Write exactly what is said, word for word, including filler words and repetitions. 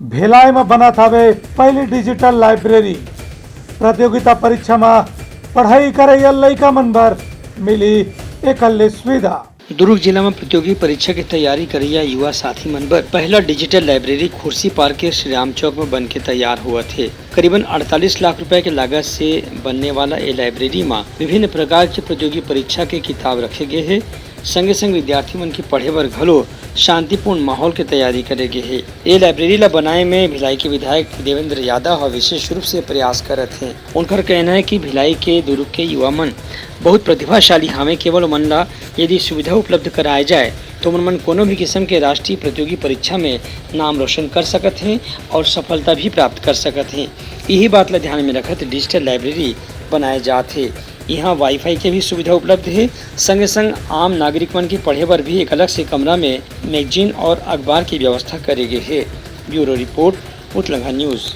भिलाई म बनत हवे पहली डिजिटल लाइब्रेरी। प्रतियोगिता परीक्षा म पढ़ाई करइया लइका मन बर मिली एकल्ले सुविधा। दुर्ग जिला म प्रतियोगी परीक्षा के तैयारी करइया युवा साथी मन बर पहला डिजिटल लाइब्रेरी खुर्सीपार के श्री राम चौक म बन के तैयार होवत हे। करीबन अड़तालीस लाख रुपए के लागत से बनने वाला ए लाइब्रेरी म विभिन्न प्रकार के प्रतियोगी परीक्षा के किताब रखे गे हे। संगे संग विद्यार्थी मन के पढ़े बर घलो शांतिपूर्ण माहौल के तैयारी करे गे हे। ए लाइब्रेरी ला बनाए में भिलाई के विधायक देवेंद्र यादव ह विशेष रूप से प्रयास करत हे। उनकर कहना हे कि भिलाई के दुर्ग के युवा मन बहुत प्रतिभाशाली हावय, केवल ओमन ला यदि सुविधा उपलब्ध कराए जाए, तो ओमन मन कोनो भी किस्म के राष्ट्रीय प्रतियोगी परीक्षा में नाम रोशन कर सकत हें और सफलता भी प्राप्त कर सकत हें। यही बात ला ध्यान में रखत डिजिटल लाइब्रेरी बनाए जात हे। इहाँ वाईफाई के भी सुविधा उपलब्ध हे। संगे संग आम नागरिक मन के पढ़े बर भी एक अलग से कमरा में मैगजीन और अखबार की व्यवस्था करे गे हे। ब्यूरो रिपोर्ट, उतलंघा न्यूज़।